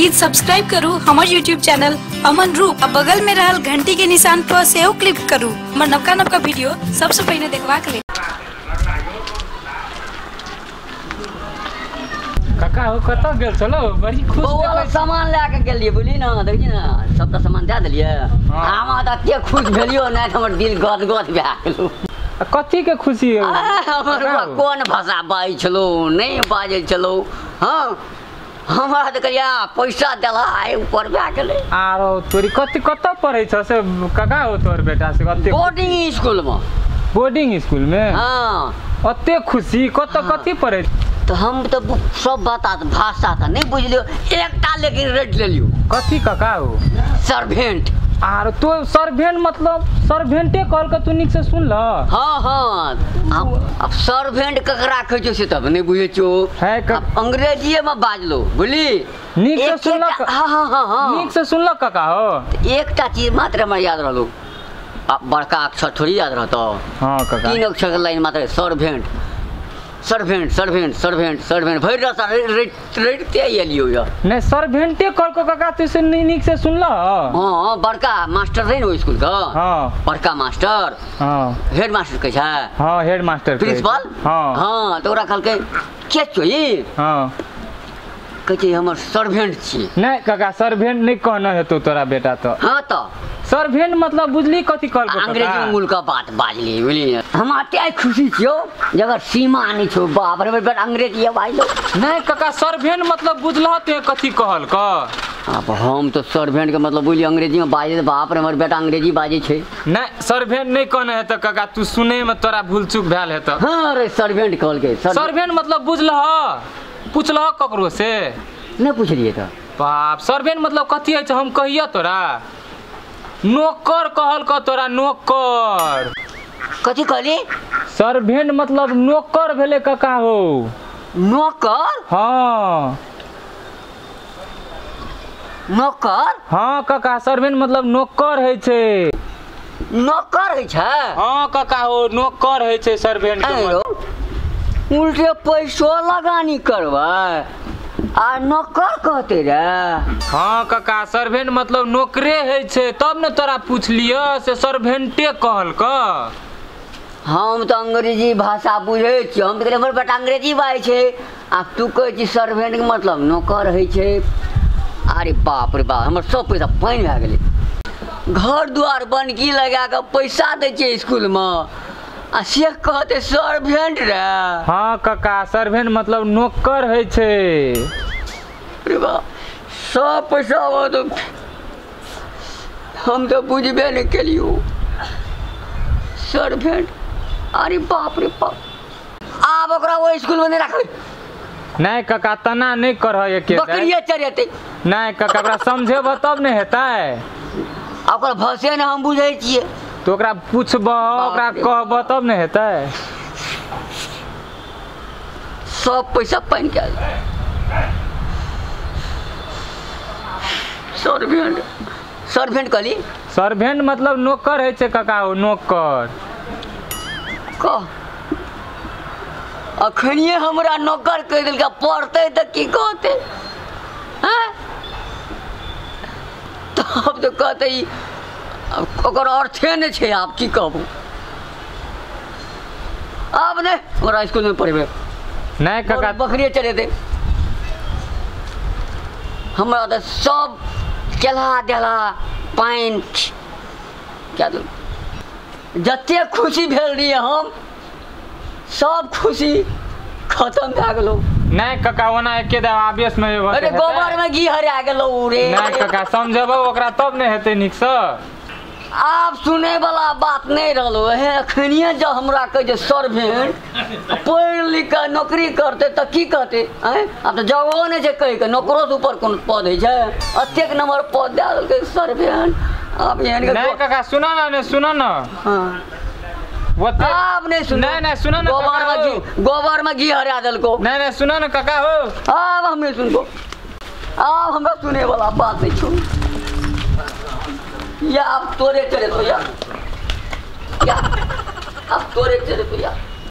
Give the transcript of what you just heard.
Please subscribe करू हमर YouTube channel Aman रूप आ बगल में रहल घंटी के निशान पर सेहो क्लिक करू हमर नवका नवका वीडियो सबसे पहिने देखबाक लेल। काका हो कतऽ गेल छलो? बड़ी खुश बौआ सामान लए के गेलियै बुझली ने, देखी ने सबटा सामान दए देलियै। हम तऽ एते खुश भेलियो ने हमर दिल गदगद भए गेलो। कथी के खुशी है? हमर कोन भाषा बाजै छलो नहि बाजै छलो। हाँ हमरा तऽ कहलियै पैसा देला आइ ऊपर भए गेलै। आरो तोरी कथी कतऽ पढ़ै छ से काका हो तोर बेटा से कते? बोर्डिंग स्कूल में। बोर्डिंग स्कूल में? हाँ। ओते खुशी कतऽ कथी पढ़ै? तो हम तो सब बात भाषा तऽ नहीं बुझलियो एकटा, लेकिन रेट लेलियो। कथी काका हो? सर्वेंट। आर तो सर्वेंट मतलब सर्वेंटे कहल के तू नीक से सुन ल। हाँ हाँ अब सर्वेंट ककरा कहै छौ से तब नहीं बुझै छौ। अंग्रेजीए में बाजलो बुझली नीक से सुनलक। हाँ हाँ हाँ हाँ नीक से सुनलक काका हो। एकटा चीज मात्र हमरा याद रहलो, बड़का अक्षर थोड़ी याद रहतो। हाँ काका तीन अक्षर के लाइन मात्र servant servant servant servant servant भरि रास्ता रटिते एलियो या। नहीं सर्वेंटे कहल को काका तू से नीक से सुनल? हाँ बड़का मास्टर रहे ने ओहि स्कूल का। हाँ बड़का मास्टर। हाँ हेड मास्टर कहै छै। हाँ हेड मास्टर प्रिंसिपल। हाँ हाँ तो ओकरा कहलकै के छौ ई? हाँ कहै छै हमर सर्वेंट छी। नहीं काका सर्वेंट नहीं कहना हेतौ तोरा बेटा तो। हाँ तो सर्वेंट मतलब बुझली कथी कहल? अंग्रेजी मूल का बात बाजली बुझली। हम अते खुशी छियो जगर सीमा नहीं छौ। बाप रे बड़ अंग्रेजी बाजलो। नहीं काका सर्वेंट मतलब बुझलह ते कथी कहल क? अब हम तो सर्वेंट के मतलब बुझली अंग्रेजी में बाजे। बाप रे हमर बेटा अंग्रेजी बाजे छै। नहीं सर्वेंट नहीं कहने हेतौ काका, तू सुने में तोरा भूल चूक भेल हेतौ। हाँ रे सर्वेंट कहलकै। सर्वेंट मतलब बुझलह? पुछलह ककरो से? नहीं पुछलियै तऽ। बाप सर्वेंट मतलब कथी होइ छै हम कहियो तोरा? नौकर कहल क तोरा, नौकर। कथी कहली? सर्वेंट मतलब नौकर भेले काका हो। नौकर? हाँ नौकर। हाँ काका सर्वेंट मतलब नौकर होइ छै। नौकर होइ छै? हाँ काका हो नौकर होइ छै सर्वेंट के मतलब। उल्टे पैसो लगानी करबै आ नौकर कहते रे। हाँ काका सर्वेंट मतलब नौकरे होइ छै तब ने तोरा पुछलियो से सर्वेंटे कहल क। हम तऽ अंग्रेजी भाषा बुझै छियै, हम तऽ कहलियै हमर बेटा अंग्रेजी बाजै छै आ तू कहै छी सर्वेंट के मतलब नौकर होइ छै। अरे बाप रे बाप हमर सब पैसा पानि भए गेलै। घर दुआर बनकी लगा कऽ पैसा दै छियै स्कूलमे आ से कहते सर्वेंट रे। हाँ काका सर्वेंट मतलब नौकर होइ छै। अरे बाप सब पैसा तो हम तो बुझबे नहीं केलियो सर्वेंट। अरे बाप रे बाप आब ओकरा ओहि स्कूल में नहीं रखबै। नहीं काका तना नहीं करह एके बकरिये चरेतै। नहीं काका ओकरा समझेबह तब ने हेतै। आ ओकर भाषे ने हम बुझै छियै। तो ओकरा पूछबह ओकरा कहबह तब ने हेतै। सब पैसा पानि के सर्वेंट सर्वेंट कहली? सर्वेंट मतलब नौकर होइ छै काका हो, नौकर। कह अखनिये हमरा नौकर कहि देलकै पढ़तै तऽ की कहतै? हैं तब तऽ कहतै ओकर अर्थे नहि छै। आब की कहबू आब नहि ओकरा स्कूलमे पढ़ेबै। नहीं काका बकरिये चलेतै। हमरा तऽ सब केला देला पानि क्या दू। जते खुशी भेल रहियै हम सब खुशी खत्म भए गेलो। नहीं काका ओना एके दे आवेश में अरे गोबर में घी हरा गेलो रे। नहीं काका समझेबौ ओकरा तब ने हेतै नीक से। आब सुने वाला बात नहीं रहलो हे। अखनिये जब हमरा कहै छै सर्वेंट पढ़ि लिख कऽ नौकरी करतै तऽ की कहतै? आँय आब तऽ जगहो नहि छै कहि कऽ नौकरो से ऊपर कोनो पद होइ छै? एतेक नम्बर पद दए देलकै सर्वेंट। आब एहन नहीं काका सुना ना ने सुना ना। हाँ आब नहीं सुन। नहीं नहीं सुना ना गोबर में घी, गोबर में घी हरा देलको। नहीं नहीं सुना ना काका हो। आब हम नहीं सुनबो, आब हमरा सुने वाला बात नहीं छौ। या अब तोरे चले तो या अब तोरे चले तो या।